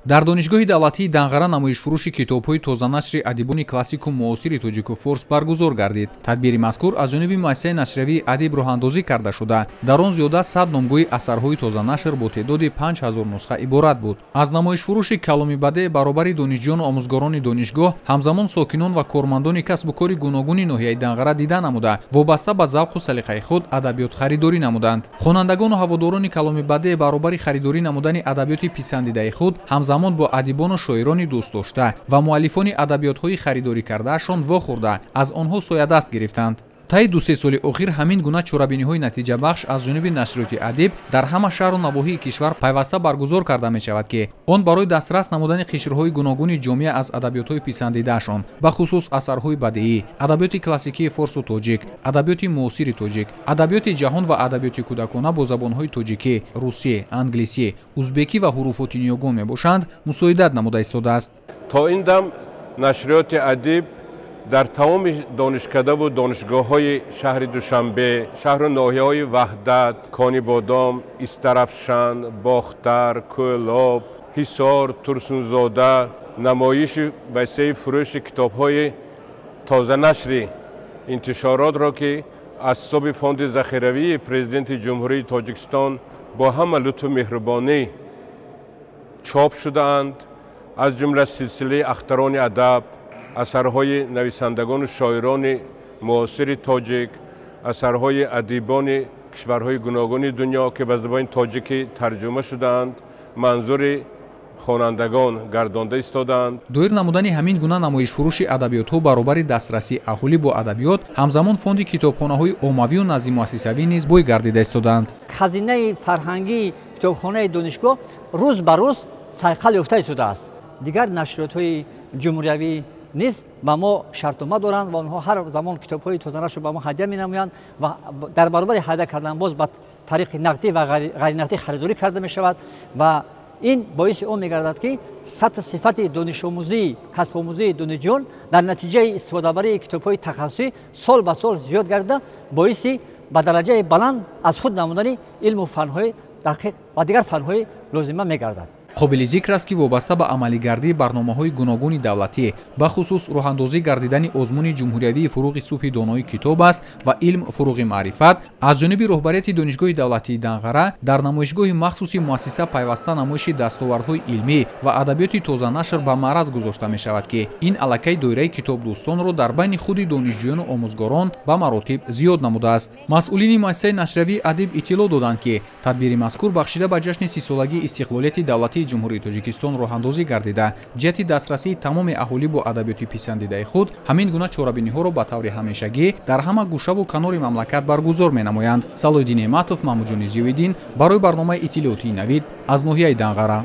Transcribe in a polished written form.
Дар Донишгоҳи давлатии Данғара намоишфурӯши китобҳои тозанашри адибони классику муосири тоҷику форс баргузор гардид. Тадбири мазкур аз ҷониби муассисаи нашриявии «Адиб» роҳандозӣ карда шуда, дар он зиёда 100 номгӯи асарҳои тозанашр бо теъдоди 5000 нусха иборат буд. Аз намоишфурӯши каломи бадеъ баробари донишҷӯёну омӯзгорони донишгоҳ, ҳамзамон сокинон ва кормандони касбу кори гуногуни ноҳияи Данғара дида намуда, вобаста ба завқу салиқаи худ адабиёт харидорӣ намуданд. Хонандагону ҳаводорони каломи бадеъ баробари харидорӣ намудани адабиёти писандидаи худ, ҳамзамон бо адибону шоирони дӯстдошта ва муаллифони адабиётҳои харидорӣ кардаашон вохӯрда, аз онҳо соядаст гирифтанд. Таи 2-3 соли охир ҳамин гуна чорабиниҳои натиҷабахш аз ҷониби нашриёти «Адиб» дар ҳама шаҳру навоҳии кишвар пайваста баргузор карда мешавад, ки он барои дастрас намудани қишрҳои гуногуни ҷомеа аз адабиётҳои писандидаашон, бахусус асарҳои бадеӣ, адабиёти классикии форсу тоҷик, адабиёти муосири тоҷик, адабиёти ҷаҳон ва адабиёти кӯдакона бо забонҳои тоҷикӣ, русӣ, англисӣ, узбекӣ ва ҳуруфоти ниёгон мебошанд, мусоидат намуда истодааст. То ин дам нашриёти «Адиб» дар тамоми донишкадаву донишгоҳҳои шаҳри Душанбе, шаҳру ноҳияҳои Ваҳдат, Конибодом, Истарафшан, Бохтар, Кӯлоб, Ҳисор, Турсунзода намоиши васеи фурӯши китобҳои тозанашри интишоротро, ки аз ҳисоби фонди захиравии Президенти Ҷумҳурии Тоҷикистон бо ҳама лутфу меҳрубонӣ чоп шудаанд, аз ҷумла силсилаи «Ахтарони адаб», асарҳои нависандагону шоирони муосири тоҷик, асарҳои адибони кишварҳои гуногуни дунё, ки ба забони тоҷикӣ тарҷума шудаанд, манзури хонандагон гардонда истодаанд. Доир намудани ҳамин гуна намоишфурӯши адабиётҳо баробари дастрасии аҳолӣ бо адабиёт, ҳамзамон фонди китобхонаҳои оммавию наздимуассисавӣ низ бой гардида истодаанд. Хазинаи фарҳангии китобхонаи донишгоҳ рӯз ба рӯз сайқал ёфта истодааст. Дигар нашриётҳои ҷумҳуриявӣ низ ба мо шартнома доранд ва онҳо ҳар замон китобҳои тозанашро ба мо ҳадя менамоянд ва дар баробари ҳадя кардан боз ба тариқи нақдӣ ва ғайринақдӣ харидорӣ карда мешавад ва ин боиси он мегардад, ки сатҳи сифати донишомӯзии, касбомӯзии донишҷӯён дар натиҷаи истифодабарии китобҳои тахассусӣ сол ба сол зиёд гардида, боиси ба дараҷаи баланд аз худ намудани илму фанҳои дақиқ ва дигар фанҳои лозима мегардад. Қобили зикр аст, ки вобаста ба амалигардии барномаҳои гуногуни давлатӣ, бахусус роҳандозӣ гардидани озмуни ҷумҳуриявии «Фуруғи субҳи донои китоб аст ва илм фуруғи маърифат» аз ҷониби роҳбарияти Донишгоҳи давлатии Данғара, дар намоишгоҳи махсуси муассиса пайваста намоиши дастовардҳои илмӣ ва адабиёти тозанашр ба маъраз гузошта мешавад, ки ин аллакай доираи китобдӯстонро дар байни худи донишҷӯёну омӯзгорон ба маротиб зиёд намудааст. Масъулини муассисаи нашриявии «Адиб» иттилоъ доданд, ки тадбири мазкур бахшида ба ҷашни 30-солагии истиқлолияти давлатии Ҷумҳурии Тоҷикистон роҳандозӣ гардида, ҷиҳати дастрасии тамоми аҳолӣ бо адабиёти писандидаи худ ҳамин гуна чорабиниҳоро ба таври ҳамешагӣ дар ҳама гӯшаву канори мамлакат баргузор менамоянд. Салоҳиддин Неъматов, Маҳмудҷони Зиёиддин барои барномаи иттилоотии «Навид» аз ноҳияи Данғара.